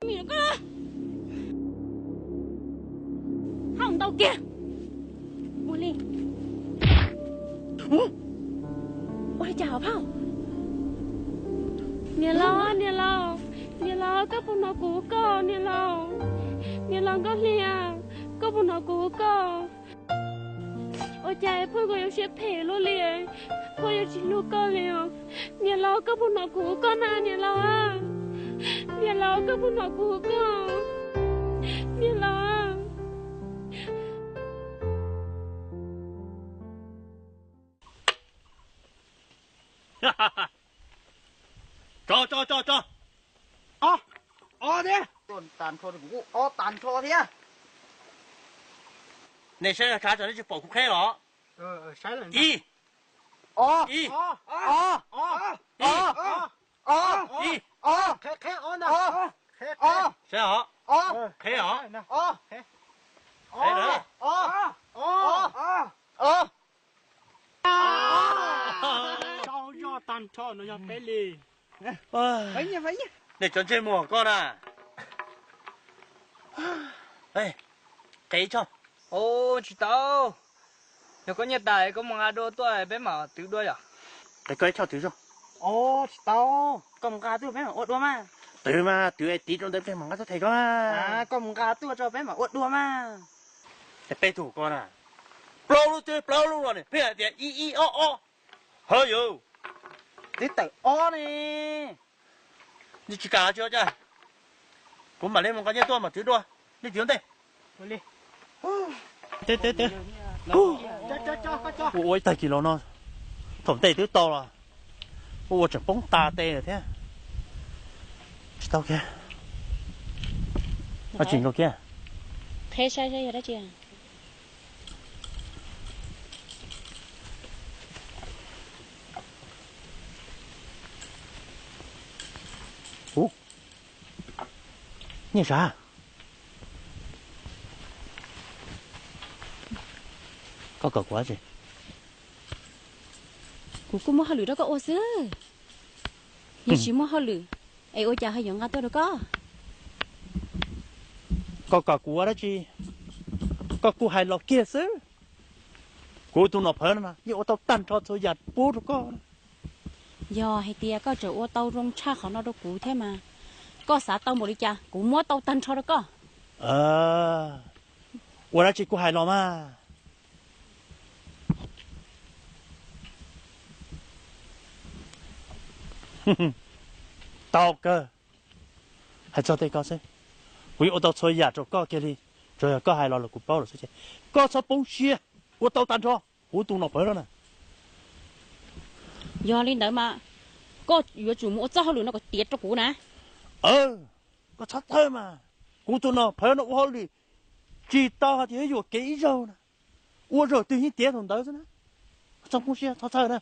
Koj hau ntau kiag. Ua li, ua li cas hauv phauj? Niam laus, niam laus, niam laus, koj puas hnov kuv hu koj, niam laus? Niam laus Nkauj Hli, koj puas hnov kuv hu koj? Ua cas phauj koj yuav siab phem luaj li, phauj yuav tsis hlub koj li os? Niam laus, koj puas hnov kuv hu koj na, niam laus? Niam laus, koj puas hnov kuv hu koj, niam laus? Tso, tso, tso, tso. Ob, ob thiab. Tag nrho, kuv kuj ob tag nrho thiab. Nej saib tsov, nej tsis pom kuv qheb los? Ib, ob, ib, ob, ob, ib, ob, qheb, qheb ob ntag. Saib os, qheb os. Qheb, qheb, ob, ob. Tsaug zog tag nrho no yog peb li. Nej tso ntsej muag koj na. Qheb ib tshoj. Tsis tau. Yog koj nyiaj tas koj mus nqa dua tuaj peb mam twv dua yom. Qheb koj ib tshoj twv zog. Tsis tau. Koj mus nqa tuaj peb mam ua dua mas. Twv mas twv es tiv rau ntawd peb mam nqa tuaj them koj mas. Koj mus nqa tuaj tso peb mam ua dua mas. Es peb tug ko na, plaub lub twb plaub lub los ne, peb hais tias ib ib ob ob. Hawv yus, twb tawm ob ne. Nej tsis kam los tsis ua cas, kuv mam li mus nqa nyiaj tuaj mam twv dua, nej twv ntej. Ua ua ib tag kis los no, thaum ntej twb tau los, ua ua tseem poob tas tes lawm thiab. Tsis tau kiag. Tsis nkaus kiag. Qheb saib saib yog dab tsi. Ub, nyiaj sav. Koj kom kuv ua dab tsi? Kuv kuj muaj hauj lwm rau koj ua xwb. Yog tsis muaj hauj lwm, es ua cas ho yuav nqa tuaj rau koj? Koj kom kuv ua dab tsi? Koj kuj hais los kiag xwb. Kuv tus nom phawv no mas yeej ua tau tag nrho txhua yam pub rau koj. Yog hais tias koj tseem ua tau zoo tshaj qhov no rau kuv thiab mas, koj xav tau npaum li cas kuv muab tau tag nrho rau koj. Ua dab tsi kuj hais los mas. Tau kawg. Hais txog tej ko xwb, kuv yeej ua tau txhua yam rau koj kiag li. Tsuas yog koj hais los los kuv paub lawm xwb ces koj txhob poob siab, ua tau tag nrho. Kuv tus nom phawv no na. Yog li ntawd mas koj yuav tsum mus ua txoj hauj lwm no kom tiav rau kuv na. Koj txhob txhawj mas, kuv tus nom phawv no ua hauj lwm tsis tau hais tias yuam kev ib zaug na. Ua zaum twg yeej tiav thaum ntawd xwb na. Txhob poob siab, txhob txhawj na.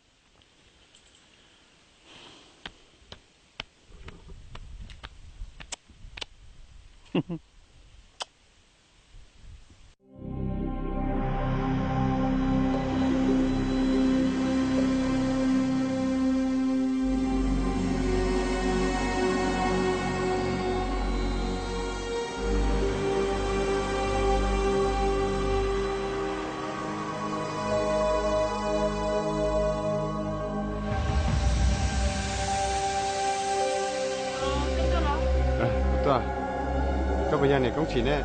Koj puas yog niam Koob Tsim ne?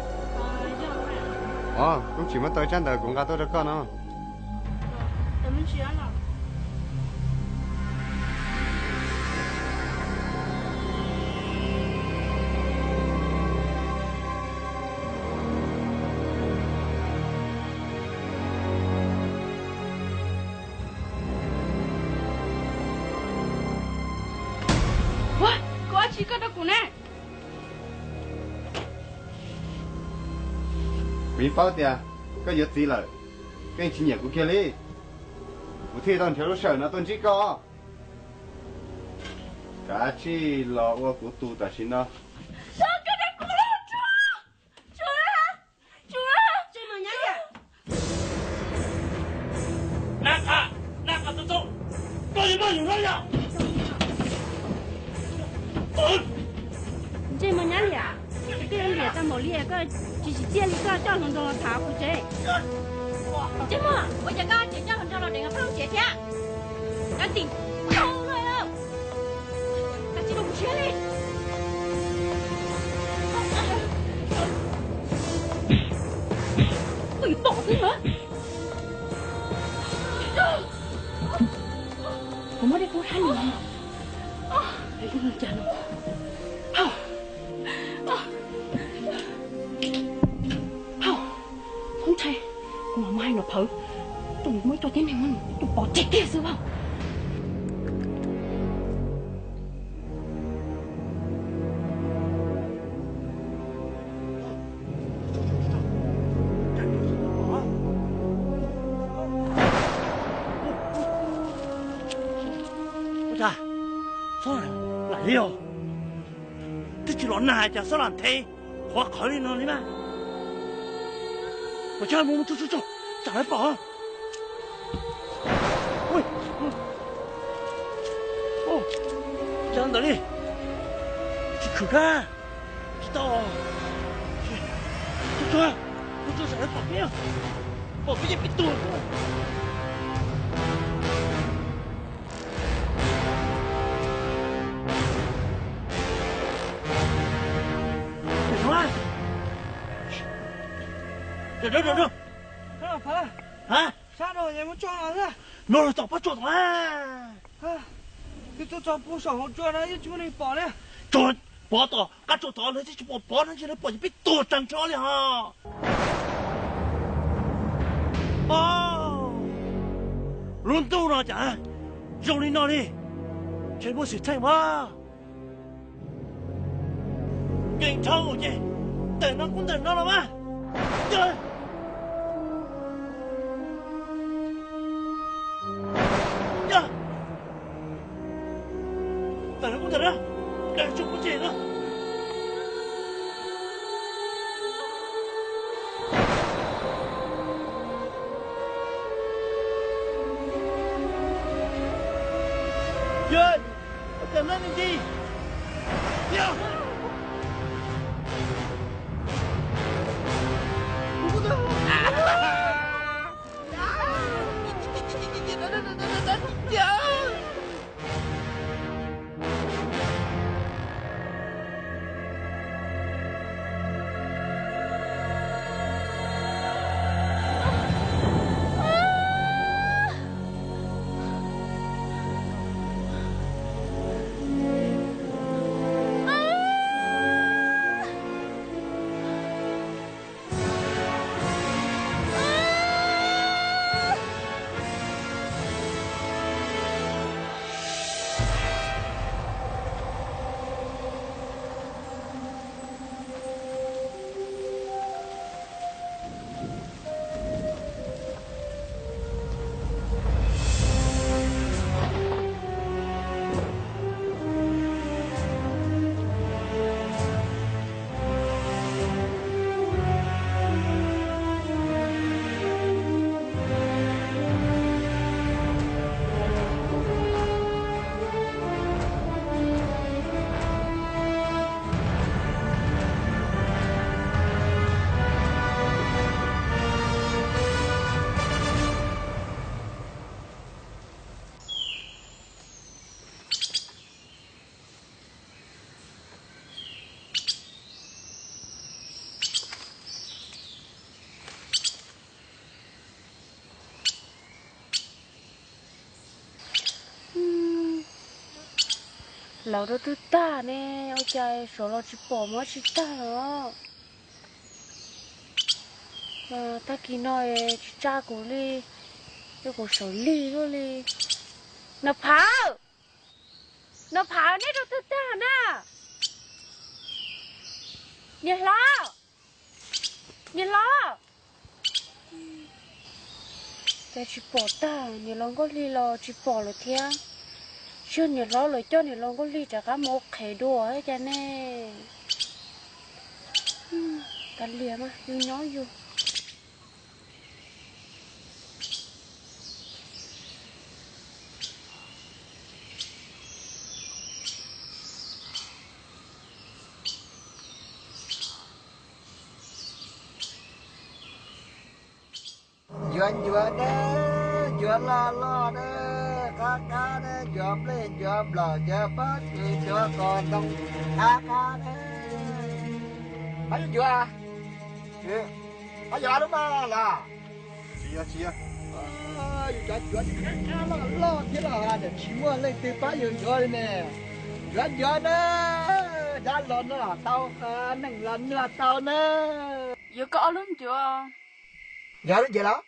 Os, Koob Tsim muab tau ib tsab ntawv kuv nqa tuaj rau koj no. Ua, koj ua dab tsi koj rau kuv ne? Kuv yeej paub tias koj yuav txiv lawm, koj yeej tsis nyiam kuv kiag li. Kuv thiaj tau nrhiav lub sij hawm no tuaj ntsib koj. Kav tsij los ua kuv tus tam sim no. Ntsej muag nyab liam, Tau npaum li koj tsis tsim txiaj li koj coj hluas nraug los tham kuv tsev. Tsev muag, ua cas koj tseem coj hluas nraug los deev peb lub tsev thiab? Koj tseem tau lawm, koj tsis rau kuv siab li. Koj yuav pom xwb na. Kuv muab dej kub rhaub li no. Cas no? Hauj, hauj, ntshai, kuv mam muab hais no phawv, tus muab coj tib neeg tuaj pov tseg kiag xwb lauj. Ua cas xob lam li os? Twb tsis los nag cas xob lam nthe qhuav qhawv li no li mas. Ua cas mus mus tsuag tsuag tsuag tsam lawv pom. Cas ntawd li, tsis khwm kab, tsis tau. Tsuag tsuag, tsuag tsuag tsam lawv pom peb, pom peb ces peb tuag. Rau, rau, rau, rau. Hab, sab rau es muab tso no xwb. No los tom pob tsuas tom na. Twb tuaj txog puag saum hauv tsua no yeej tsis muaj neeg pom li. Tso pov tom qab tsuas tod lawv twb tsis pom pov no, ntshai lawv pom ces peb tuag tag nrho li hos. Lub ntuj no cas zoo li no li, ntshe muaj xwm txheej mas. Nkees dhau ces tawm no kuj ntawm no los mas. Yog, yog, tawm no kuj ntawm no, tawm tsuj kuj tseg no. Yog, tawm no nti, yog. Laus rau twg tag ne, ua cas saum los tsis pom muab tsis tag los. Tag kis no tsis tsa kuv li, rau kuv saum lig luaj li. Nov Phawv, Nov Phawv, neb rau twg tag na? Niam hlob, niam hlob. Cas tsis pom tag, niam laus Nkauj Hli los tsis pom lawm thiab. Tsis yog niam hlob lawv coj niam laus Nkauj Hli rov qab mus ua qhev dua cas ne. Kav liam mas, yus nyob yus. Ncuav na, ncuav loj loj na, qab qab na, ncuav nplej ncuav nplaum ncuav pob kws ncuav qos ntoo, qab qab na. Pab yus ncuav, pab yus lub mas los. Tsis yog, tsis yog. Yus cov ncuav qab qab loj loj thiab los hais tias tsis muaj leej twg pab yus ncuav li ne. Ncuav ncuav na, dab los noj tau, neeg los noj tau na. Yuav koj ob lub ncuav. Yog lub ncuav los?